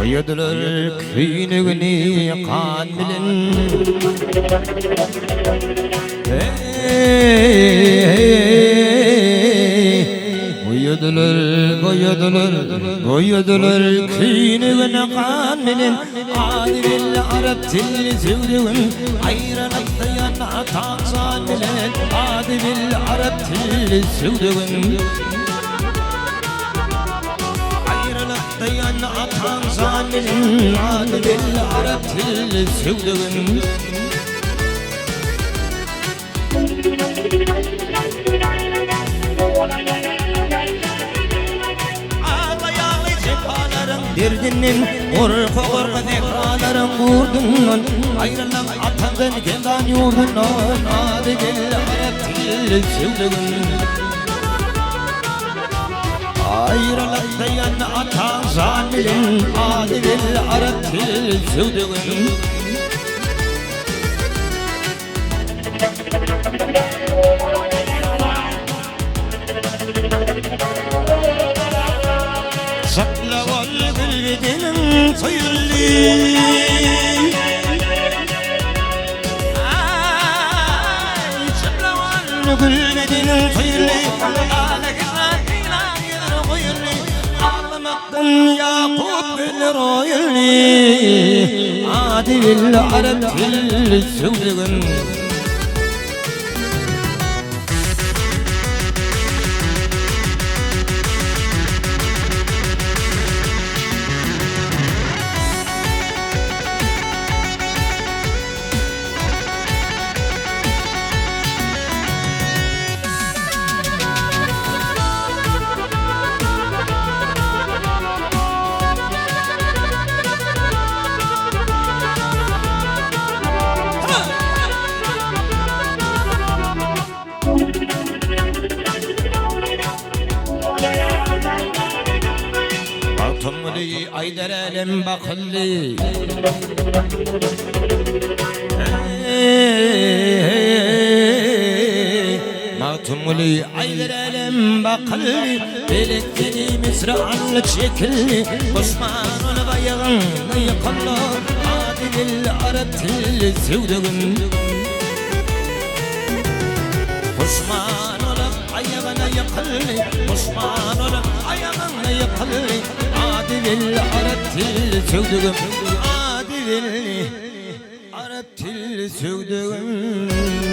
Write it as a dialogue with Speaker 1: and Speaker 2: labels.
Speaker 1: Boýadylar köýnegini gan bilen. Boýadylar, boýadylar, boýadylar köýnegini gan bilen. Ady belli arap tilli söwdügim, Aýralykda ýan atam jan bilen. Ady belli arap tilli söwdügim. Aýralykda ýan atam jan bilen. Ady belli arap tilli söwdügim. Aglaýaly jepalaryň derdinden, Gorka-gorka sähralaryň gurdundan, Aýrylan atamdan Kengan ýurdundan, Ady belli arap tilli söwdügim. Aýralykda ýan ataň jan bilen, Ady belli arap tilli söwdügim. Şapla ol gül bedeniň söýüldi. Ay, şapla ol gül bedeniň söýüldi. Ağlamakdan Yakup gül roýuldy. Ady belli arap tilli söwdügim. Magtymguly aýdar älem bakylly. Magtymguly aýdar älem bakylly. Belek seni Misre alny çekilli. Osman olup aýagyňda ýykyldy. Ady belli arap tilli söwdagim. Puşman olup aýagyna ýykyldy, Puşman olup aýagyna ýykyldy, Ady belli arap tilli söwdügim, Ady belli arap tilli söwdügim.